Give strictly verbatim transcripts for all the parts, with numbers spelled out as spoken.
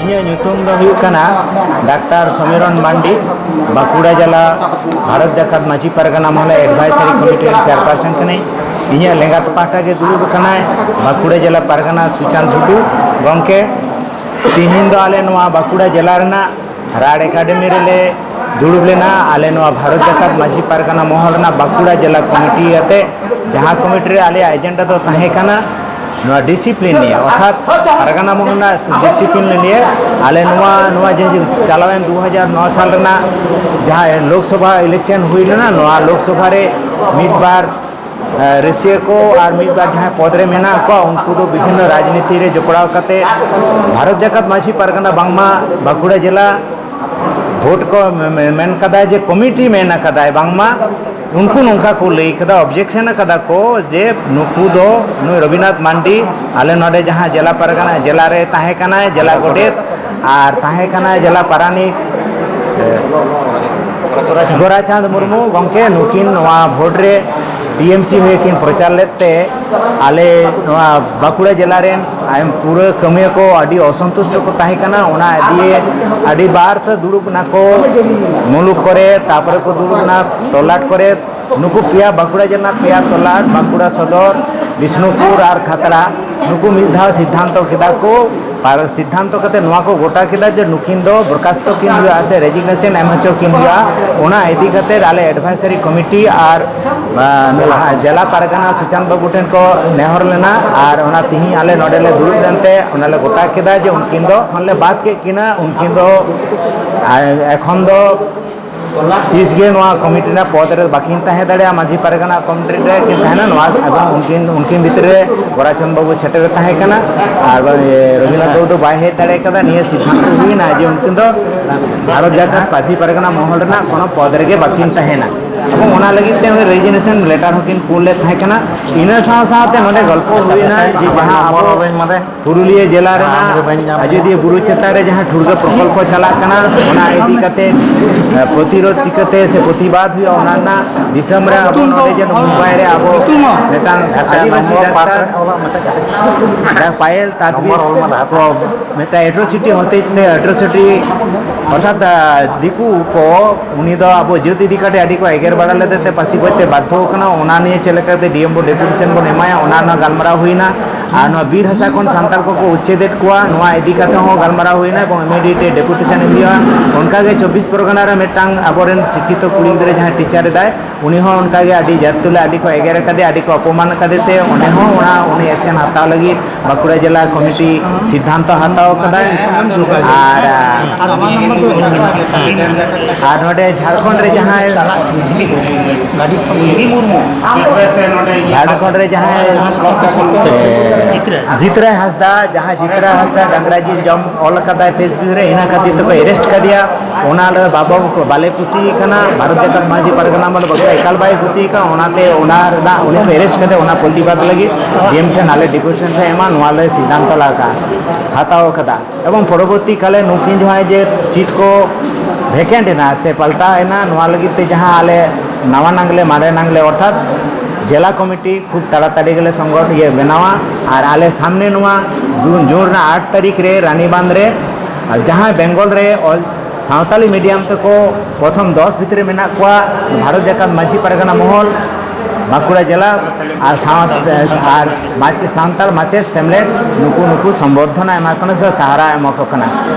ᱤᱧᱟᱹᱜ ᱧᱩᱛᱩᱢ ᱫᱚ ᱦᱩᱭᱩᱜ ᱠᱟᱱᱟ ᱰᱟᱠᱛᱟᱨ ᱥᱚᱢᱤᱨᱚᱱ ᱢᱟᱱᱰᱤ᱾ ᱵᱟᱸᱠᱩᱲᱟ ᱡᱮᱞᱟ ᱵᱷᱟᱨᱚᱛ ᱡᱟᱠᱟᱛ ᱢᱟᱹᱡᱷᱤ ᱯᱟᱨᱜᱟᱱᱟ ᱢᱚᱦᱚᱞ ᱮᱰᱵᱷᱟᱭᱥᱟᱨᱤ ᱠᱚᱢᱤᱴᱤ ᱨᱮᱱ ᱪᱮᱭᱟᱨᱯᱟᱨᱥᱚᱱ ᱠᱟᱹᱱᱟᱹᱧ᱾ ᱤᱧᱟᱹᱜ ᱞᱮᱸᱜᱟ ᱯᱟᱦᱴᱟ ᱜᱮ ᱫᱩᱲᱩᱵ ᱟᱠᱟᱱᱟᱭ ᱵᱟᱸᱠᱩᱲᱟ ᱡᱮᱞᱟ ᱯᱟᱨᱜᱟᱱᱟ ᱥᱩᱪᱟᱸᱫ ᱴᱩᱰᱩ ᱜᱚᱢᱠᱮ᱾ ᱛᱤᱦᱤᱧ ᱫᱚ ᱟᱞᱮ ᱱᱚᱣᱟ ᱵᱟᱸᱠᱩᱲᱟ ᱡᱮᱞᱟ ᱨᱮᱱᱟᱜ ᱨᱟᱲ ᱮᱠᱟᱰᱮᱢᱤ ᱨᱮᱞᱮ ᱫᱩᱲᱩᱵ ᱞᱮᱱᱟ᱾ ᱟᱞᱮ ᱱᱚᱣᱟ ᱵᱷᱟᱨᱚᱛ ᱡᱟᱠᱟᱛ ᱢᱟᱹᱡᱷᱤ ᱯᱟᱨᱜᱟᱱᱟ ᱢᱚᱦᱚᱞ ᱨᱮᱱᱟᱜ ᱵᱟᱸᱠᱩᱲᱟ ᱡᱮᱞᱟ ᱠᱚᱢᱤᱴᱤ ᱟᱛᱮ, ᱡᱟᱦᱟᱸ ᱠᱚᱢᱤᱴᱤ ᱨᱮ ᱟᱞᱮᱭᱟᱜ ᱮᱡᱮᱱᱰᱟ ᱫᱚ ᱛᱟᱦᱮᱸ ᱠᱟᱱᱟ ᱱᱚᱣᱟ ᱰᱤᱥᱤᱯᱞᱤᱱ ᱱᱤᱭᱮ, ᱚᱨᱛᱷᱟᱛ ᱯᱟᱨᱜᱟᱱᱟ ᱢᱚᱦᱚᱞ ᱨᱮᱱᱟᱜ ᱰᱤᱥᱤᱯᱞᱤᱱ ᱱᱤᱭᱮ᱾ ᱟᱞᱮ ᱱᱚᱣᱟ, ᱱᱚᱣᱟ ᱡᱮ ᱪᱟᱞᱟᱣᱮᱱ ᱫᱩ ᱦᱟᱡᱟᱨ ᱱᱚ ᱥᱟᱞ ᱨᱮᱱᱟᱜ ᱡᱟᱦᱟᱸ ᱞᱳᱠᱥᱚᱵᱷᱟ ᱤᱞᱮᱠᱥᱚᱱ ᱦᱩᱭ ᱞᱮᱱᱟ, ᱱᱚᱣᱟ ᱞᱳᱠᱥᱚᱵᱷᱟ ᱨᱮ ᱢᱤᱫ ᱵᱟᱨ ᱮ, ᱨᱟᱹᱥᱤᱭᱟᱹ ᱠᱚ ᱟᱨ ᱢᱤᱫ ᱵᱟᱨ ᱡᱟᱦᱟᱸᱭ ᱯᱚᱫᱽ ᱨᱮ ᱢᱮᱱᱟᱜ ᱠᱚᱣᱟ, ᱩᱱᱠᱩ ᱫᱚ ᱵᱤᱵᱷᱤᱱᱱᱚ ᱨᱟᱡᱽᱱᱤᱛᱤ ᱨᱮ ᱡᱚᱯᱲᱟᱣ ᱠᱟᱛᱮ ᱵᱷᱟᱨᱚᱛ ᱡᱟᱠᱟᱛ ᱢᱟᱹᱡᱷᱤ ᱯᱟᱨᱜᱟᱱᱟ ᱵᱟᱝᱢᱟ ᱵᱟᱸᱠᱩᱲᱟ ᱡᱮᱞᱟ ᱵᱷᱳᱴ ᱠᱚ ᱢᱮ-, ᱢᱮ-, ᱢᱮᱱ ᱠᱟᱫᱟ ᱡᱮ ᱠᱚᱢᱤᱴᱤ ᱢᱮᱱ ᱠᱟᱫᱟᱭ ᱵᱟᱝᱢᱟ, ᱩᱱᱠᱩ ᱱᱚᱝᱠᱟ ᱠᱚ ᱞᱟᱹᱭ ᱠᱟᱫᱟ, ᱚᱵᱡᱮᱠᱥᱚᱱ ᱠᱟᱫᱟ ᱠᱚ ᱡᱮ ᱱᱩᱠᱩ ᱫᱚ ᱱᱩᱭ ᱨᱚᱵᱤᱱᱟᱛᱷ ᱢᱟᱱᱰᱤ ᱟᱞᱮ ᱱᱚᱰᱮ ᱡᱟᱦᱟᱸ ᱡᱮᱞᱟ ᱯᱟᱨᱜᱟᱱᱟ, ᱡᱮᱞᱟ ᱨᱮ ᱛᱟᱦᱮᱸ ᱠᱟᱱᱟᱭ ᱡᱮᱞᱟ ᱜᱚᱰᱮᱛ, ᱟᱨ ᱛᱟᱦᱮᱸ ᱠᱟᱱᱟᱭ ᱡᱮᱞᱟ ᱯᱟᱨᱟᱱᱤᱠ ᱜᱳᱨᱟᱪᱟᱸᱫᱽ ᱢᱩᱨᱢᱩ ᱜᱚᱢᱠᱮ, ᱱᱩᱠᱤᱱ ᱱᱚᱣᱟ ᱵᱷᱳᱴ ᱨᱮ ᱴᱤ ᱮᱢ ᱥᱤ ᱦᱚᱭᱮ ᱠᱤᱱ ᱯᱨᱚᱪᱟᱨ ᱞᱮᱫ ᱛᱮ ᱟᱞᱮ ᱱᱚᱣᱟ ᱵᱟᱸᱠᱩᱲᱟ ᱡᱮᱞᱟ ᱨᱮᱱ ᱟᱭᱢ ᱯᱩᱨᱟᱹ ᱠᱟᱹᱢᱤᱭᱟᱹ ᱠᱚ ᱟᱹᱰᱤ ᱚᱥᱚᱱᱛᱩᱥᱴᱚ ᱠᱚ ᱛᱟᱦᱮᱸ ᱠᱟᱱᱟ᱾ ᱚᱱᱟ ᱫᱤᱭᱮ ᱟᱹᱰᱤ ᱵᱟᱨ ᱛᱮ ᱫᱩᱲᱩᱵ ᱱᱟᱠᱚ ᱢᱩᱞᱩᱠ ᱠᱚᱨᱮ, ᱛᱟᱨᱯᱚᱨᱮ ᱠᱚ ᱫᱩᱲᱩᱵ ᱮᱱᱟ ᱛᱚᱞᱟᱴ ᱠᱚᱨᱮ᱾ ᱱᱩᱠᱩ ᱯᱮᱭᱟ ᱵᱟᱸᱠᱩᱲᱟ ᱡᱮᱞᱟ ᱨᱮᱱᱟᱜ ᱯᱮᱭᱟ ᱛᱚᱞᱟᱴ, ᱵᱟᱸᱠᱩᱲᱟ ᱥᱚᱫᱚᱨ, ᱵᱤᱥᱱᱩᱯᱩᱨ ᱟᱨ ᱠᱷᱟᱛᱲᱟ, ᱱᱩᱠᱩ ᱢᱤᱫ ᱫᱷᱟᱣ ᱥᱤᱫᱽᱫᱷᱟᱱᱛᱚ ᱠᱮᱫᱟ ᱠᱚ᱾ ᱟᱨ ᱥᱤᱫᱽᱫᱷᱟᱱᱛᱚ ᱠᱟᱛᱮ ᱱᱚᱣᱟ ᱠᱚ ᱜᱚᱴᱟ ᱠᱮᱫᱟ ᱡᱮ ᱱᱩᱠᱤᱱ ᱫᱚ ᱵᱚᱨᱠᱟᱥᱛᱚ ᱠᱤᱱ ᱦᱩᱭᱩᱜᱼᱟ ᱥᱮ ᱨᱮᱡᱤᱜᱱᱮᱥᱚᱱ ᱮᱢ ᱦᱚᱪᱚ ᱠᱤᱱ ᱦᱩᱭᱩᱜᱼᱟ᱾ ᱚᱱᱟ ᱤᱫᱤ ᱠᱟᱛᱮ ᱟᱞᱮ ᱮᱰᱵᱷᱟᱭᱥᱟᱨᱤ ᱠᱚᱢᱤᱴᱤ ᱟᱨ, ᱟᱸ, ᱡᱮᱞᱟ ᱯᱟᱨᱜᱟᱱᱟ ᱥᱩᱪᱟᱱ ᱵᱟᱹᱵᱩ ᱴᱷᱮᱱ ᱠᱚ ᱱᱮᱦᱚᱨ ᱞᱮᱱᱟ᱾ ᱟᱨ ᱚᱱᱟ ᱛᱤᱦᱤᱧ ᱟᱞᱮ ᱱᱚᱰᱮ ᱞᱮ ᱫᱩᱲᱩᱵ ᱞᱮᱱᱛᱮ ᱚᱱᱟ ᱞᱮ ᱜᱚᱴᱟ ᱠᱮᱫᱟ ᱡᱮ ᱩᱱᱠᱤᱱ ᱫᱚ ᱠᱷᱚᱱ ᱞᱮ ᱵᱟᱫ ᱠᱮᱫ ᱠᱤᱱᱟ᱾ ᱩᱱᱠᱤᱱ ᱫᱚ, ᱟᱨ ᱮᱠᱷᱚᱱ ᱫᱚ ᱛᱤᱥ ᱜᱮ ᱱᱚᱣᱟ ᱠᱚᱢᱤᱴᱤ ᱨᱮᱱᱟᱜ ᱯᱚᱫᱽ ᱨᱮ ᱵᱟᱹᱠᱤᱱ ᱛᱟᱦᱮᱸ ᱫᱟᱲᱮᱭᱟᱜᱼᱟ, ᱢᱟᱹᱡᱷᱤ ᱯᱟᱨᱜᱟᱱᱟ ᱠᱚᱢᱤᱴᱤ ᱨᱮ ᱠᱤᱱ ᱛᱟᱦᱮᱱᱟ᱾ ᱱᱚᱣᱟ ᱮᱵᱚᱝ ᱩᱱᱠᱤᱱ, ᱩᱱᱠᱤᱱ ᱵᱷᱤᱛᱨᱤ ᱨᱮ ᱜᱳᱨᱟᱪᱟᱸᱫᱽ ᱵᱟᱹᱵᱩ ᱥᱮᱴᱮᱨ ᱛᱟᱦᱮᱸ ᱠᱟᱱᱟ᱾ ᱟᱨ ᱨᱚᱵᱤᱱᱫᱨᱚᱱᱟᱛᱷ ᱵᱟᱹᱵᱩ ᱫᱚ ᱵᱟᱭ ᱦᱮᱡ ᱫᱟᱲᱮ ᱠᱟᱫᱟ᱾ ᱱᱤᱭᱟᱹ ᱥᱤᱫᱽᱫᱷᱟᱱᱛᱚ ᱦᱩᱭᱱᱟ ᱡᱮ ᱩᱱᱠᱤᱱ ᱫᱚ ᱵᱷᱟᱨᱚᱛ ᱡᱟᱠᱟᱛ ᱢᱟᱹᱡᱷᱤ ᱯᱟᱨᱜᱟᱱᱟ ᱢᱚᱦᱚᱞ ᱨᱮᱱᱟᱜ ᱠᱳᱱᱳ ᱯᱚᱫᱽ ᱨᱮᱜᱮ ᱵᱟᱹᱠᱤᱱ ᱛᱟᱦᱮᱱᱟ᱾ ᱮᱵᱚᱝ ᱚᱱᱟ ᱞᱟᱹᱜᱤᱫ ᱛᱮ ᱚᱸᱰᱮ ᱨᱮᱡᱤᱜᱱᱮᱥᱚᱱ ᱞᱮᱴᱟᱨ ᱦᱚᱸᱠᱤᱱ ᱠᱩᱞ ᱞᱮᱫ ᱛᱟᱦᱮᱸ ᱠᱟᱱᱟ᱾ ᱤᱱᱟᱹ ᱥᱟᱶ ᱥᱟᱶᱛᱮ ᱱᱚᱰᱮ ᱜᱚᱞᱯᱚ ᱦᱩᱭᱱᱟ ᱡᱮ ᱡᱟᱦᱟᱸ ᱟᱵᱚ ᱯᱩᱨᱩᱞᱤᱭᱟᱹ ᱡᱮᱞᱟ ᱨᱮᱱᱟᱜ ᱟᱡᱚᱫᱤᱭᱟᱹ ᱵᱩᱨᱩ ᱪᱮᱛᱟᱱ ᱨᱮ ᱡᱟᱦᱟᱸ ᱴᱷᱩᱲᱜᱟᱹ ᱯᱨᱚᱠᱚᱞᱯᱚ ᱪᱟᱞᱟᱜ ᱠᱟᱱᱟ, ᱚᱱᱟ ᱤᱫᱤ ᱠᱟᱛᱮ, ᱮ, ᱯᱨᱚᱛᱤᱨᱳᱫᱷ ᱪᱤᱠᱟᱹᱛᱮ ᱥᱮ ᱯᱨᱚᱛᱤᱵᱟᱫ ᱦᱩᱭᱩᱜᱼᱟ, ᱚᱱᱟ ᱨᱮᱱᱟᱜ ᱫᱤᱥᱚᱢ ᱨᱮ ᱟᱵᱚ ᱱᱚᱰᱮ ᱡᱮ ᱢᱩᱢᱵᱟᱭ ᱨᱮ ᱟᱵᱚ ᱢᱤᱫᱴᱟᱝ ᱟᱪᱪᱷᱟ, ᱟᱹᱫᱤᱵᱟᱹᱥᱤ ᱱᱚᱢᱵᱚᱨ ᱯᱟᱸᱪ ᱰᱟᱠᱛᱟᱨ ᱨᱮ ᱚᱞᱚᱜ ᱢᱮᱥᱮ ᱠᱟᱹᱴᱤᱡ᱾ ᱡᱟᱦᱟᱸ ᱯᱟᱭᱮᱞ ᱛᱟᱫᱵᱤ ᱱᱚᱢᱵᱚᱨ ᱚᱞ ᱢᱮ ᱞᱟᱦᱟ ᱛᱮ᱾ ᱠᱚ ᱢᱤᱫᱴᱟᱝ ᱮᱴᱨᱳᱥᱤᱴᱤ ᱦᱚᱛᱮᱡ ᱛᱮ, ᱮᱴᱨᱳᱥᱤᱴᱤ ᱚᱨᱛᱷᱟᱛ, ᱟ, ᱫᱤᱠᱩ ᱠᱚ ᱩᱱᱤ ᱫᱚ ᱟᱵᱚ ᱡᱟᱹᱛ ᱤᱫᱤ ᱠᱟᱛᱮ ᱟᱹᱰᱤ ᱠᱚ ᱮᱜᱮᱨ ᱵᱟᱲᱟ ᱞᱮᱫᱮ ᱛᱮ ᱯᱟᱹᱥᱤ ᱜᱚᱡ ᱛᱮ ᱵᱟᱫᱽᱫᱷᱚ ᱟᱠᱟᱱᱟ᱾ ᱚᱱᱟ ᱱᱤᱭᱮ ᱪᱮᱫ ᱞᱮᱠᱟᱛᱮ ᱰᱤ ᱮᱢ ᱵᱚ ᱰᱮᱯᱩᱴᱮᱥᱚᱱ ᱵᱚᱱ ᱮᱢᱟᱭᱟ, ᱚᱱᱟ ᱨᱮᱱᱟᱜ ᱜᱟᱞᱢᱟᱨᱟᱣ ᱦᱩᱭᱱᱟ᱾ ᱟᱨ ᱱᱚᱣᱟ ᱵᱤᱨ ᱦᱟᱥᱟ ᱠᱷᱚᱱ ᱥᱟᱱᱛᱟᱲ ᱠᱚᱠᱚ ᱩᱪᱪᱷᱮᱫᱮᱫ ᱠᱚᱣᱟ, ᱱᱚᱣᱟ ᱤᱫᱤ ᱠᱟᱛᱮ ᱦᱚᱸ ᱜᱟᱞᱢᱟᱨᱟᱣ ᱦᱩᱭᱱᱟ ᱮᱵᱚᱝ ᱤᱢᱤᱰᱤᱭᱮᱴ ᱰᱮᱯᱩᱴᱮᱥᱚᱱ ᱮᱢ ᱦᱩᱭᱩᱜᱼᱟ᱾ ᱚᱱᱠᱟᱜᱮ ᱪᱚᱵᱵᱤᱥ ᱯᱚᱨᱜᱟᱱᱟ ᱨᱮ ᱢᱤᱫᱴᱟᱝ ᱟᱵᱚᱨᱮᱱ ᱥᱤᱠᱠᱷᱤᱛᱚ ᱠᱩᱲᱤ ᱜᱤᱫᱽᱨᱟᱹ ᱡᱟᱦᱟᱸᱭ ᱴᱤᱪᱟᱨ ᱮᱫᱟᱭ, ᱩᱱᱤ ᱦᱚᱸ ᱚᱱᱠᱟᱜᱮ ᱟᱹᱰᱤ ᱡᱟᱹᱛ ᱛᱩᱞᱟᱹ ᱟᱹᱰᱤ ᱠᱚ ᱮᱜᱮᱨ ᱟᱠᱟᱫᱮ ᱛᱮ ᱚᱸᱰᱮ ᱦᱚᱸ ᱚᱱᱟ ᱩᱱᱤ ᱮᱠᱥᱮᱱ ᱦᱟᱛᱟᱣ ᱞᱟᱹᱜᱤᱫ ᱵᱟᱸᱠᱩᱲᱟ ᱡᱮᱞᱟ ᱠᱚᱢᱤᱴᱤ ᱥᱤᱫᱽᱫᱷᱟᱱᱛᱚ ᱦᱟᱛᱟᱣ ᱠᱟᱫᱟᱭ᱾ ᱟᱨ, ᱟᱨ ᱱᱚᱰᱮ ᱡᱷᱟᱲᱠᱷᱚᱸᱰ ᱨᱮ ᱡᱟᱦᱟᱸᱭ, ᱡᱷᱟᱲᱠᱷᱚᱸᱰ ᱨᱮ ᱡᱟᱦᱟᱸᱭ ᱡᱤᱛᱨᱟᱹ ᱦᱟᱸᱥᱫᱟ, ᱡᱟᱦᱟᱸᱭ ᱡᱤᱛᱨᱟᱹ ᱦᱟᱸᱥᱫᱟ ᱰᱟᱝᱨᱟ ᱡᱤᱞ ᱡᱚᱢ ᱚᱞ ᱠᱟᱫᱟᱭ Facebook ᱨᱮ, ᱤᱱᱟᱹ ᱠᱷᱟᱹᱛᱤᱨ ᱛᱮᱠᱚ ᱮᱨᱮᱥᱴ ᱠᱟᱫᱮᱭᱟ᱾ ᱚᱱᱟ ᱞᱮ ᱵᱟᱵᱚ ᱵᱟᱞᱮ ᱠᱩᱥᱤ ᱠᱟᱱᱟ, ᱵᱷᱟᱨᱚᱛ ᱡᱟᱠᱟᱛ ᱢᱟᱹᱡᱷᱤ ᱯᱟᱨᱜᱟᱱᱟ ᱢᱚᱦᱚᱞ ᱵᱟᱠᱚ ᱮᱠᱟᱞ ᱵᱟᱭ ᱠᱩᱥᱤ ᱠᱟᱱᱟ᱾ ᱚᱱᱟᱛᱮ ᱚᱱᱟ ᱨᱮᱱᱟᱜ ᱩᱱᱤ ᱠᱚ ᱮᱨᱮᱥᱴ ᱠᱟᱛᱮ ᱚᱱᱟ ᱯᱨᱚᱛᱤᱵᱟᱫ ᱞᱟᱹᱜᱤᱫ ᱰᱤ ᱮᱢ ᱴᱷᱮᱱ ᱟᱞᱮ ᱰᱮᱯᱩᱴᱮᱥᱚᱱ ᱞᱮ ᱮᱢᱟ, ᱱᱚᱣᱟ ᱞᱮ ᱥᱤᱫᱽᱫᱷᱟᱱᱛᱚ ᱞᱮ ᱦᱟᱛᱟᱣ ᱠᱟᱫᱟ᱾ ᱮᱵᱚᱝ ᱯᱚᱨᱚᱵᱚᱨᱛᱤ ᱠᱟᱞᱮ ᱱᱩᱠᱤᱱ ᱡᱟᱦᱟᱸᱭ ᱡᱮ ᱥᱤᱴ ᱠᱚ ᱵᱷᱮᱠᱮᱱᱴ ᱮᱱᱟ ᱥᱮ ᱯᱟᱞᱴᱟᱣ ᱮᱱᱟ, ᱱᱚᱣᱟ ᱞᱟᱹᱜᱤᱫ ᱛᱮ ᱡᱟᱦᱟᱸ ᱟᱞᱮ ᱱᱟᱣᱟ ᱱᱟᱝᱞᱮ ᱢᱟᱨᱮ ᱱᱟᱝᱞᱮ ᱚᱨᱛᱷᱟᱛ ᱡᱮᱞᱟ ᱠᱚᱢᱤᱴᱤ ᱠᱷᱩᱵ ᱛᱟᱲᱟᱛᱟᱲᱤ ᱜᱮᱞᱮ ᱥᱚᱝᱜᱚ-, ᱤᱭᱟᱹ, ᱵᱮᱱᱟᱣᱟ᱾ ᱟᱨ ᱟᱞᱮ ᱥᱟᱢᱱᱮ ᱱᱚᱣᱟ ᱫᱩ-, ᱡᱩᱱ ᱨᱮᱱᱟᱜ ᱟᱴ ᱛᱟᱹᱨᱤᱠᱷ ᱨᱮ ᱨᱟᱱᱤᱵᱟᱸᱫᱷ ᱨᱮ ᱟᱨ ᱡᱟᱦᱟᱸᱭ ᱵᱮᱝᱜᱚᱞ ᱨᱮ ᱚᱞ ᱥᱟᱶᱛᱟᱞᱤ ᱢᱤᱰᱤᱭᱟᱢ ᱛᱮᱠᱚ ᱯᱨᱚᱛᱷᱚᱢ ᱫᱚᱥ ᱵᱷᱤᱛᱨᱤ ᱨᱮ ᱢᱮᱱᱟᱜ ᱠᱚᱣᱟ, ᱵᱷᱟᱨᱚᱛ ᱡᱟᱠᱟᱛ ᱢᱟᱹᱡᱷᱤ ᱯᱟᱨᱜᱟᱱᱟ ᱢᱚᱦᱚᱞ, ᱵᱟᱸᱠᱩᱲᱟ ᱡᱮᱞᱟ ᱟᱨ ᱥᱟᱶ-, ᱟᱨ ᱢᱟᱪᱮ-, ᱥᱟᱱᱛᱟᱲ ᱢᱟᱪᱮᱫ ᱥᱮᱢᱞᱮᱫ ᱱᱩᱠᱩ, ᱱᱩᱠᱩ ᱥᱚᱢᱵᱚᱨᱫᱷᱚᱱᱟ ᱮᱢᱟ ᱠᱚ ᱠᱟᱱᱟ ᱥᱮ ᱥᱟᱦᱟᱨᱟ ᱮᱢᱟ ᱠᱚ ᱠᱟᱱᱟ᱾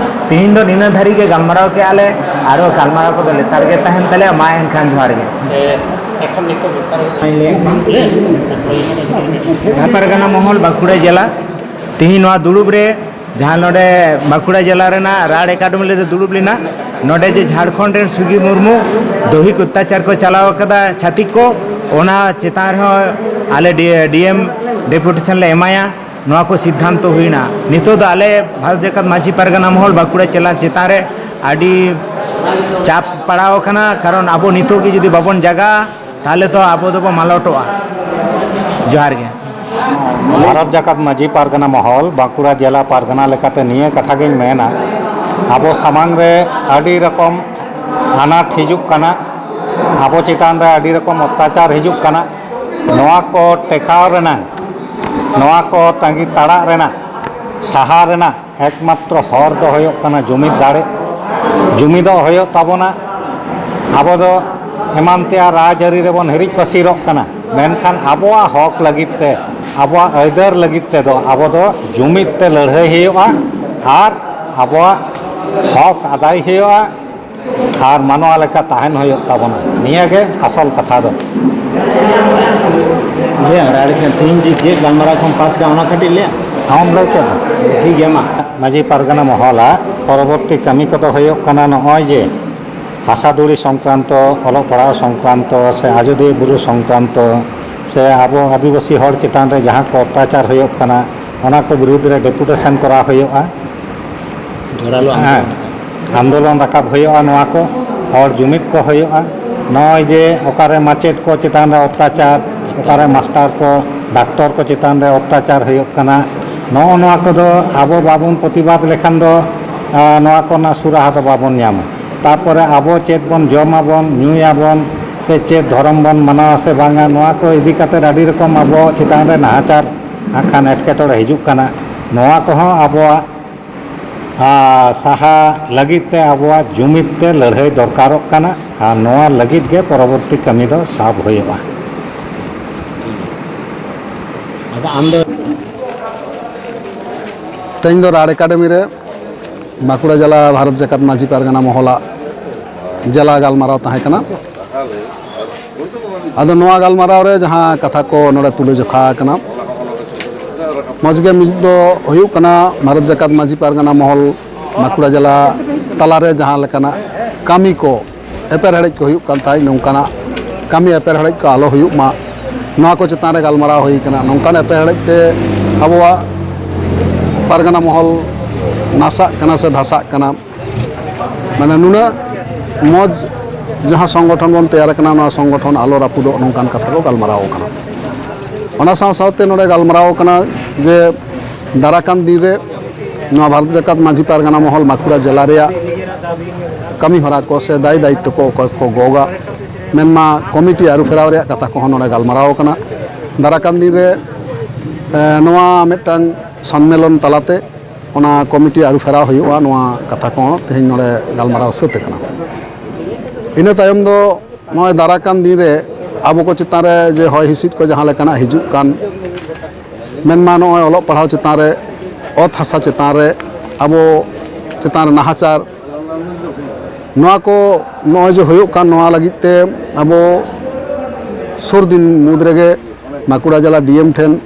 ᱛᱤᱦᱤᱧ ᱫᱚ ᱱᱤᱱᱟᱹ ᱫᱷᱟᱹᱨᱤᱡ ᱜᱮ ᱜᱟᱞᱢᱟᱨᱟᱣ ᱠᱮᱜᱼᱟ ᱞᱮ, ᱟᱨᱚ ᱜᱟᱞᱢᱟᱨᱟᱣ ᱠᱚᱫᱚ ᱞᱮᱛᱟᱲ ᱜᱮ ᱛᱟᱦᱮᱱ ᱛᱟᱞᱮᱭᱟ᱾ ᱢᱟ ᱮᱱᱠᱷᱟᱱ ᱡᱚᱦᱟᱨ ᱜᱮ᱾ ᱯᱟᱨᱜᱟᱱᱟ ᱢᱚᱦᱚᱞ, ᱵᱟᱸᱠᱩᱲᱟ ᱡᱮᱞᱟ, ᱛᱤᱦᱤᱧ ᱱᱚᱣᱟ ᱫᱩᱲᱩᱵ ᱨᱮ ᱡᱟᱦᱟᱸ ᱱᱚᱰᱮ ᱵᱟᱸᱠᱩᱲᱟ ᱡᱮᱞᱟ ᱨᱮᱱᱟᱜ ᱨᱟᱲ ᱮᱠᱟᱰᱮᱢᱤ ᱨᱮ ᱫᱩᱲᱩᱵ ᱞᱮᱱᱟ, ᱱᱚᱰᱮ ᱡᱮ ᱡᱷᱟᱲᱠᱷᱚᱸᱰ ᱨᱮᱱ ᱥᱩᱜᱤ ᱢᱩᱨᱢᱩ ᱫᱚᱦᱤᱠ ᱚᱛᱛᱟᱪᱟᱨ ᱠᱚ ᱪᱟᱞᱟᱣ ᱠᱟᱫᱟ ᱪᱷᱟᱹᱛᱤᱠ ᱠᱚ, ᱚᱱᱟ ᱪᱮᱛᱟᱱ ᱨᱮᱦᱚᱸ ᱟᱞᱮ ᱰᱤ-, ᱰᱤ ᱮᱢ ᱰᱮᱯᱩᱴᱮᱥᱚᱱ ᱞᱮ ᱮᱢᱟᱭᱟ᱾ ᱱᱚᱣᱟ ᱠᱚ ᱥᱤᱫᱽᱫᱷᱟᱱᱛᱚ ᱦᱩᱭᱱᱟ᱾ ᱱᱤᱛᱚᱜ ᱫᱚ ᱟᱞᱮ ᱵᱷᱟᱨᱚᱛ ᱡᱟᱠᱟᱛ ᱢᱟᱹᱡᱷᱤ ᱯᱟᱨᱜᱟᱱᱟ ᱢᱚᱦᱚᱞ ᱵᱟᱸᱠᱩᱲᱟ ᱡᱮᱞᱟ ᱪᱮᱛᱟᱱ ᱨᱮ ᱟᱹᱰᱤ ᱪᱟᱯ ᱯᱟᱲᱟᱣ ᱟᱠᱟᱱᱟ, ᱠᱟᱨᱚᱱ ᱟᱵᱚ ᱱᱤᱛᱚᱜ ᱜᱮ ᱡᱩᱫᱤ ᱵᱟᱵᱚᱱ ᱡᱟᱜᱟ, ᱛᱟᱦᱚᱞᱮ ᱛᱚ ᱟᱵᱚ ᱫᱚᱵᱚ ᱢᱟᱞᱚᱴᱚᱜᱼᱟ᱾ ᱡᱚᱦᱟᱨ ᱜᱮ᱾ ᱵᱷᱟᱨᱚᱛ ᱡᱟᱠᱟᱛ ᱢᱟᱹᱡᱷᱤ ᱯᱟᱨᱜᱟᱱᱟ ᱢᱚᱦᱚᱞ, ᱵᱟᱸᱠᱩᱲᱟ ᱡᱮᱞᱟ ᱯᱟᱨᱜᱟᱱᱟ ᱞᱮᱠᱟᱛᱮ ᱱᱤᱭᱟᱹ ᱠᱟᱛᱷᱟ ᱜᱤᱧ ᱢᱮᱱᱟ, ᱟᱵᱚ ᱥᱟᱢᱟᱝ ᱨᱮ ᱟᱹᱰᱤ ᱨᱚᱠᱚᱢ ᱟᱱᱟᱴ ᱦᱤᱡᱩᱜ ᱠᱟᱱᱟ, ᱟᱵᱚ ᱪᱮᱛᱟᱱ ᱨᱮ ᱟᱹᱰᱤ ᱨᱚᱠᱚᱢ ᱚᱛᱛᱟᱪᱟᱨ ᱦᱤᱡᱩᱜ ᱠᱟᱱᱟ᱾ ᱱᱚᱣᱟ ᱠᱚ ᱴᱮᱠᱟᱣ ᱨᱮᱱᱟᱜ, ᱱᱚᱣᱟ ᱠᱚ ᱛᱟᱺᱜᱤ ᱛᱟᱲᱟᱜ ᱨᱮᱱᱟᱜ, ᱥᱟᱦᱟ ᱨᱮᱱᱟᱜ ᱮᱠᱢᱟᱛᱨᱚ ᱦᱚᱨ ᱫᱚ ᱦᱩᱭᱩᱜ ᱠᱟᱱᱟ ᱡᱩᱢᱤᱫ ᱫᱟᱲᱮ᱾ ᱡᱩᱢᱤᱫᱚᱜ ᱦᱩᱭᱩᱜ ᱛᱟᱵᱚᱱᱟ᱾ ᱟᱵᱚ ᱫᱚ ᱮᱢᱟᱱ ᱛᱮᱭᱟᱜ ᱨᱟᱡᱽᱟᱹᱨᱤ ᱨᱮᱵᱚᱱ ᱦᱤᱨᱤᱡ ᱯᱟᱹᱥᱤᱨᱚᱜ ᱠᱟᱱᱟ, ᱢᱮᱱᱠᱷᱟᱱ ᱟᱵᱚᱣᱟᱜ ᱦᱚᱠ ᱞᱟᱹᱜᱤᱫ ᱛᱮ, ᱟᱵᱚᱣᱟᱜ ᱟᱹᱭᱫᱟᱹᱨ ᱞᱟᱹᱜᱤᱫ ᱛᱮᱫᱚ ᱟᱵᱚ ᱫᱚ ᱡᱩᱢᱤᱫ ᱛᱮ ᱞᱟᱹᱲᱦᱟᱹᱭ ᱦᱩᱭᱩᱜᱼᱟ ᱟᱨ ᱟᱵᱚᱣᱟᱜ ᱦᱚᱠ ᱟᱫᱟᱭ ᱦᱩᱭᱩᱜᱼᱟ᱾ ᱟᱨ ᱢᱟᱱᱣᱟ ᱞᱮᱠᱟ ᱛᱟᱦᱮᱱ ᱦᱩᱭᱩᱜ ᱛᱟᱵᱚᱱᱟ᱾ ᱱᱤᱭᱟᱹ ᱜᱮ ᱟᱥᱚᱞ ᱠᱟᱛᱷᱟ ᱫᱚ᱾ ᱞᱟᱹᱭᱟ, ᱟᱨ ᱟᱹᱰᱤ ᱠᱷᱟᱱ ᱛᱮᱦᱮᱧ ᱡᱮ ᱪᱮᱫ ᱜᱟᱞᱢᱟᱨᱟᱣ ᱠᱷᱚᱱ ᱯᱟᱥ ᱠᱟᱜ, ᱚᱱᱟ ᱠᱟᱹᱴᱤᱡ ᱞᱟᱹᱭᱟ᱾ ᱟᱢ ᱞᱟᱹᱭ ᱠᱮᱫ ᱫᱚ᱾ ᱴᱷᱤᱠ ᱜᱮᱭᱟ, ᱢᱟ᱾ ᱢᱟᱹᱡᱷᱤ ᱯᱟᱨᱜᱟᱱᱟ ᱢᱚᱦᱚᱞᱟᱜ ᱯᱚᱨᱚᱵᱚᱨᱛᱤ ᱠᱟᱹᱢᱤ ᱠᱚᱫᱚ ᱦᱩᱭᱩᱜ ᱠᱟᱱᱟ ᱱᱚᱜᱼᱚᱭ ᱡᱮ ᱦᱟᱥᱟ ᱫᱷᱩᱲᱤ ᱥᱚᱝᱠᱨᱟᱱᱛᱚ, ᱚᱞᱚᱜ ᱯᱟᱲᱦᱟᱣ ᱥᱚᱝᱠᱨᱟᱱᱛᱚ ᱥᱮ ᱟᱡᱚᱫᱤᱭᱟᱹ ᱵᱩᱨᱩ ᱥᱚᱝᱠᱨᱟᱱᱛᱚ ᱥᱮ ᱟᱵᱚ ᱟᱹᱫᱤᱵᱟᱹᱥᱤ ᱦᱚᱲ ᱪᱮᱛᱟᱱ ᱨᱮ ᱡᱟᱦᱟᱸ ᱠᱚ ᱚᱛᱛᱟᱪᱟᱨ ᱦᱩᱭᱩᱜ ᱠᱟᱱᱟ, ᱚᱱᱟ ᱠᱚ ᱵᱤᱨᱩᱫᱽ ᱨᱮ ᱰᱮᱯᱩᱴᱮᱥᱚᱱ ᱠᱚᱨᱟᱣ ᱦᱩᱭᱩᱜᱼᱟ᱾ ᱡᱳᱨᱟᱞᱳ ᱦᱮᱸ, ᱟᱱᱫᱳᱞᱚᱱ᱾ ᱟᱱᱫᱳᱞᱚᱱ ᱨᱟᱠᱟᱵ ᱦᱩᱭᱩᱜᱼᱟ᱾ ᱱᱚᱣᱟ ᱠᱚ ᱦᱚᱲ ᱡᱩᱢᱤᱫ ᱠᱚ ᱦᱩᱭᱩᱜᱼᱟ᱾ ᱱᱚᱜᱼᱚᱭ ᱡᱮ ᱚᱠᱟᱨᱮ ᱢᱟᱪᱮᱫ ᱠᱚ ᱪᱮᱛᱟᱱ ᱨᱮ ᱚᱛᱛᱟᱪᱟᱨ, ᱚᱠᱟᱨᱮ ᱢᱟᱥᱴᱟᱨ ᱠᱚ, ᱰᱟᱠᱛᱚᱨ ᱠᱚ ᱪᱮᱛᱟᱱ ᱨᱮ ᱚᱛᱛᱟᱪᱟᱨ ᱦᱩᱭᱩᱜ ᱠᱟᱱᱟ, ᱱᱚᱜᱼᱚ ᱱᱚᱣᱟ ᱠᱚᱫᱚ ᱟᱵᱚ ᱵᱟᱵᱚᱱ ᱯᱨᱚᱛᱤᱵᱟᱫ ᱞᱮᱠᱷᱟᱱ ᱫᱚ, ᱟ, ᱱᱚᱣᱟ ᱠᱚᱨᱮᱱᱟᱜ ᱥᱩᱨᱟᱦᱟ ᱫᱚ ᱵᱟᱵᱚᱱ ᱧᱟᱢᱟ᱾ ᱛᱟᱨᱯᱚᱨᱮ ᱟᱵᱚ ᱪᱮᱫ ᱵᱚᱱ ᱡᱚᱢᱟᱵᱚᱱ, ᱧᱩᱭᱟᱵᱚᱱ, ᱥᱮ ᱪᱮᱫ ᱫᱷᱚᱨᱚᱢ ᱵᱚᱱ ᱢᱟᱱᱟᱣᱟ ᱥᱮ ᱵᱟᱝᱟ, ᱱᱚᱣᱟ ᱠᱚ ᱤᱫᱤ ᱠᱟᱛᱮ ᱟᱹᱰᱤ ᱨᱚᱠᱚᱢ ᱟᱵᱚ ᱪᱮᱛᱟᱱ ᱨᱮ ᱱᱟᱦᱟᱪᱟᱨ ᱦᱟᱸᱜ ᱠᱷᱟᱱ ᱮᱴᱠᱮᱴᱚᱬᱮ ᱦᱤᱡᱩᱜ ᱠᱟᱱᱟ᱾ ᱱᱚᱣᱟ ᱠᱚᱦᱚᱸ ᱟᱵᱚᱣᱟᱜ ᱟᱨ ᱥᱟᱦᱟ ᱞᱟᱹᱜᱤᱫ ᱛᱮ ᱟᱵᱚᱣᱟᱜ ᱡᱩᱢᱤᱫ ᱛᱮ ᱞᱟᱹᱲᱦᱟᱹᱭ ᱫᱚᱨᱠᱟᱨᱚᱜ ᱠᱟᱱᱟ ᱟᱨ ᱱᱚᱣᱟ ᱞᱟᱹᱜᱤᱫ ᱜᱮ ᱯᱚᱨᱚᱵᱚᱨᱛᱤ ᱠᱟᱹᱢᱤ ᱫᱚ ᱥᱟᱵ ᱦᱩᱭᱩᱜᱼᱟ᱾ ᱟᱫᱚ ᱟᱢ ᱫᱚ ᱛᱮᱦᱮᱧ ᱫᱚ ᱨᱟᱲ ᱮᱠᱟᱰᱮᱢᱤ ᱨᱮ ᱵᱟᱸᱠᱩᱲᱟ ᱡᱮᱞᱟ ᱵᱷᱟᱨᱚᱛ ᱡᱟᱠᱟᱛ ᱢᱟᱹᱡᱷᱤ ᱯᱟᱨᱜᱟᱱᱟ ᱢᱚᱦᱚᱞᱟᱜ ᱡᱮᱞᱟ ᱜᱟᱞᱢᱟᱨᱟᱣ ᱛᱟᱦᱮᱸ ᱠᱟᱱᱟ᱾ ᱟᱫᱚ ᱱᱚᱣᱟ ᱜᱟᱞᱢᱟᱨᱟᱣ ᱨᱮ ᱡᱟᱦᱟᱸ ᱠᱟᱛᱷᱟ ᱠᱚ ᱱᱚᱰᱮ ᱛᱩᱞᱟᱹ ᱡᱚᱠᱷᱟ ᱟᱠᱟᱱᱟ, ᱢᱚᱡᱽ ᱜᱮ ᱢᱤᱫ ᱫᱚ ᱦᱩᱭᱩᱜ ᱠᱟᱱᱟ, ᱵᱷᱟᱨᱚᱛ ᱡᱟᱠᱟᱛ ᱢᱟᱹᱡᱷᱤ ᱯᱟᱨᱜᱟᱱᱟ ᱢᱚᱦᱚᱞ ᱵᱟᱸᱠᱩᱲᱟ ᱡᱮᱞᱟ ᱛᱟᱞᱟᱨᱮ ᱡᱟᱦᱟᱸ ᱞᱮᱠᱟᱱᱟᱜ ᱠᱟᱹᱢᱤ ᱠᱚ ᱮᱯᱮᱨ ᱦᱮᱲᱮᱡ ᱠᱚ ᱦᱩᱭᱩᱜ ᱠᱟᱱ ᱛᱟᱦᱮᱸᱫ, ᱱᱚᱝᱠᱟᱱᱟᱜ ᱠᱟᱹᱢᱤ ᱮᱯᱮᱨ ᱦᱮᱲᱮᱡ ᱠᱚ ᱟᱞᱚ ᱦᱩᱭᱩᱜ ᱢᱟ, ᱱᱚᱣᱟ ᱠᱚ ᱪᱮᱛᱟᱱ ᱨᱮ ᱜᱟᱞᱢᱟᱨᱟᱣ ᱦᱩᱭ ᱠᱟᱱᱟ᱾ ᱱᱚᱝᱠᱟᱱ ᱮᱯᱮᱨ ᱦᱮᱲᱮᱡ ᱛᱮ ᱟᱵᱚᱣᱟᱜ ᱯᱟᱨᱜᱟᱱᱟ ᱢᱚᱦᱚᱞ ᱱᱟᱥᱟᱜ ᱠᱟᱱᱟ ᱥᱮ ᱫᱷᱟᱥᱟᱜ ᱠᱟᱱᱟ᱾ ᱢᱟᱱᱮ ᱱᱩᱱᱟᱹᱜ ᱢᱚᱡᱽ ᱡᱟᱦᱟᱸ ᱥᱚᱝᱜᱚᱴᱷᱚᱱ ᱵᱚᱱ ᱛᱮᱭᱟᱨ ᱟᱠᱟᱱᱟ, ᱱᱚᱣᱟ ᱥᱚᱝᱜᱚᱴᱷᱚᱱ ᱟᱞᱚ ᱨᱟᱹᱯᱩᱫᱚᱜ, ᱱᱚᱝᱠᱟᱱ ᱠᱟᱛᱷᱟ ᱠᱚ ᱜᱟᱞᱢᱟᱨᱟᱣ ᱟᱠᱟᱱᱟ᱾ ᱚᱱᱟ ᱥᱟᱶ ᱥᱟᱶᱛᱮ ᱱᱚᱰᱮ ᱜᱟᱞᱢᱟᱨᱟᱣ ᱟᱠᱟᱱᱟ ᱡᱮ ᱫᱟᱨᱟᱠᱟᱱ ᱫᱤᱱ ᱨᱮ ᱱᱚᱣᱟ ᱵᱷᱟᱨᱚᱛ ᱡᱟᱠᱟᱛ ᱢᱟᱹᱡᱷᱤ ᱯᱟᱨᱜᱟᱱᱟ ᱢᱚᱦᱚᱞ ᱵᱟᱸᱠᱩᱲᱟ ᱡᱮᱞᱟ ᱨᱮᱭᱟᱜ ᱠᱟᱹᱢᱤ ᱦᱚᱨᱟ ᱠᱚ ᱥᱮ ᱫᱟᱭ ᱫᱟᱭᱤᱛᱛᱚ ᱠᱚ ᱚᱠᱚᱭ ᱠᱚ ᱜᱚᱜᱟ, ᱢᱮᱱᱢᱟ ᱠᱚᱢᱤᱴᱤ ᱟᱹᱨᱩ ᱯᱷᱮᱨᱟᱣ ᱨᱮᱭᱟᱜ ᱠᱟᱛᱷᱟ ᱠᱚᱦᱚᱸ ᱱᱚᱰᱮ ᱜᱟᱞᱢᱟᱨᱟᱣ ᱟᱠᱟᱱᱟ᱾ ᱫᱟᱨᱟᱠᱟᱱ ᱫᱤᱱ ᱨᱮ, ᱮ, ᱱᱚᱣᱟ ᱢᱤᱫᱴᱟᱝ ᱥᱚᱱᱢᱮᱞᱚᱱ ᱛᱟᱞᱟᱛᱮ ᱚᱱᱟ ᱠᱚᱢᱤᱴᱤ ᱟᱹᱨᱩ ᱯᱷᱮᱨᱟᱣ ᱦᱩᱭᱩᱜᱼᱟ, ᱱᱚᱣᱟ ᱠᱟᱛᱷᱟ ᱠᱚᱦᱚᱸ ᱛᱮᱦᱮᱧ ᱱᱚᱰᱮ ᱜᱟᱞᱢᱟᱨᱟᱣ ᱥᱟᱹᱛ ᱟᱠᱟᱱᱟ᱾ ᱤᱱᱟᱹ ᱛᱟᱭᱚᱢ ᱫᱚ ᱱᱚᱜᱼᱚᱭ ᱫᱟᱨᱟᱭ ᱠᱟᱱ ᱫᱤᱱ ᱨᱮ ᱟᱵᱚ ᱠᱚ ᱪᱮᱛᱟᱱ ᱨᱮ ᱡᱮ ᱦᱚᱭ ᱦᱤᱸᱥᱤᱫ ᱠᱚ ᱡᱟᱦᱟᱸ ᱞᱮᱠᱟᱱᱟᱜ ᱦᱤᱡᱩᱜ ᱠᱟᱱ, ᱢᱮᱱᱢᱟ ᱱᱚᱜᱼᱚᱭ ᱚᱞᱚᱜ ᱯᱟᱲᱦᱟᱣ ᱪᱮᱛᱟᱱ ᱨᱮ, ᱚᱛ ᱦᱟᱥᱟ ᱪᱮᱛᱟᱱ ᱨᱮ, ᱟᱵᱚ ᱪᱮᱛᱟᱱ ᱨᱮ ᱱᱟᱦᱟᱪᱟᱨ, ᱱᱚᱣᱟ ᱠᱚ ᱱᱚᱜᱼᱚᱭ ᱡᱮ ᱦᱩᱭᱩᱜ ᱠᱟᱱ, ᱱᱚᱣᱟ ᱞᱟᱹᱜᱤᱫ ᱛᱮ ᱟᱵᱚ ᱥᱩᱨ ᱫᱤᱱ ᱢᱩᱫᱽ ᱨᱮᱜᱮ ᱵᱟᱸᱠᱩᱲᱟ ᱡᱮᱞᱟ ᱰᱤ ᱮᱢ ᱴᱷᱮᱱ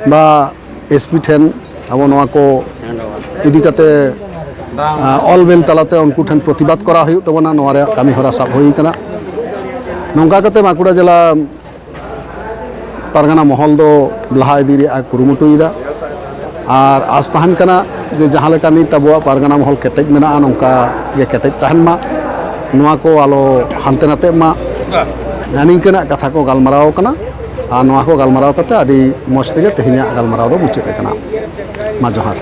ᱵᱟ ᱮᱥ ᱯᱤ ᱴᱷᱮᱱ ᱟᱵᱚ ᱱᱚᱣᱟ ᱠᱚ ᱤᱫᱤ ᱠᱟᱛᱮ, ᱟ, ᱚᱞ ᱵᱮᱞ ᱛᱟᱞᱟᱛᱮ ᱩᱱᱠᱩ ᱴᱷᱮᱱ ᱯᱨᱚᱛᱤᱵᱟᱫ ᱠᱚᱨᱟᱣ ᱦᱩᱭᱩᱜ ᱛᱟᱵᱚᱱᱟ᱾ ᱱᱚᱣᱟ ᱨᱮᱭᱟᱜ ᱠᱟᱹᱢᱤ ᱦᱚᱨᱟ ᱥᱟᱵ ᱦᱩᱭ ᱟᱠᱟᱱᱟ᱾ ᱱᱚᱝᱠᱟ ᱠᱟᱛᱮ ᱵᱟᱸᱠᱩᱲᱟ ᱡᱮᱞᱟ ᱯᱟᱨᱜᱟᱱᱟ ᱢᱚᱦᱚᱞ ᱫᱚ ᱞᱟᱦᱟ ᱤᱫᱤ ᱨᱮᱭᱟᱜ ᱮ ᱠᱩᱨᱩᱢᱩᱴᱩᱭᱮᱫᱟ᱾ ᱟᱨ ᱟᱥ ᱛᱟᱦᱮᱱ ᱠᱟᱱᱟ ᱡᱮ ᱡᱟᱦᱟᱸ ᱞᱮᱠᱟ ᱱᱤᱛ ᱟᱵᱚᱣᱟᱜ ᱯᱟᱨᱜᱟᱱᱟ ᱢᱚᱦᱚᱞ ᱠᱮᱴᱮᱡ ᱢᱮᱱᱟᱜᱼᱟ, ᱱᱚᱝᱠᱟ ᱜᱮ ᱠᱮᱴᱮᱡ ᱛᱟᱦᱮᱱ ᱢᱟ, ᱱᱚᱣᱟ ᱠᱚ ᱟᱞᱚ ᱦᱟᱱᱛᱮ ᱱᱟᱛᱮᱜ ᱢᱟ᱾ ᱱᱤᱝᱠᱟᱹᱱᱟᱜ ᱠᱟᱛᱷᱟ ᱠᱚ ᱜᱟᱞᱢᱟᱨᱟᱣ ᱠᱟᱱᱟ ᱟᱨ ᱱᱚᱣᱟ ᱠᱚ ᱜᱟᱞᱢᱟᱨᱟᱣ ᱠᱟᱛᱮ ᱟᱹᱰᱤ ᱢᱚᱡᱽ ᱛᱮᱜᱮ ᱛᱮᱦᱮᱧᱟᱜ ᱜᱟᱞᱢᱟᱨᱟᱣ ᱫᱚ ᱢᱩᱪᱟᱹᱫ ᱟᱠᱟᱱᱟ᱾ ᱢᱟ ᱡᱚᱦᱟᱨ᱾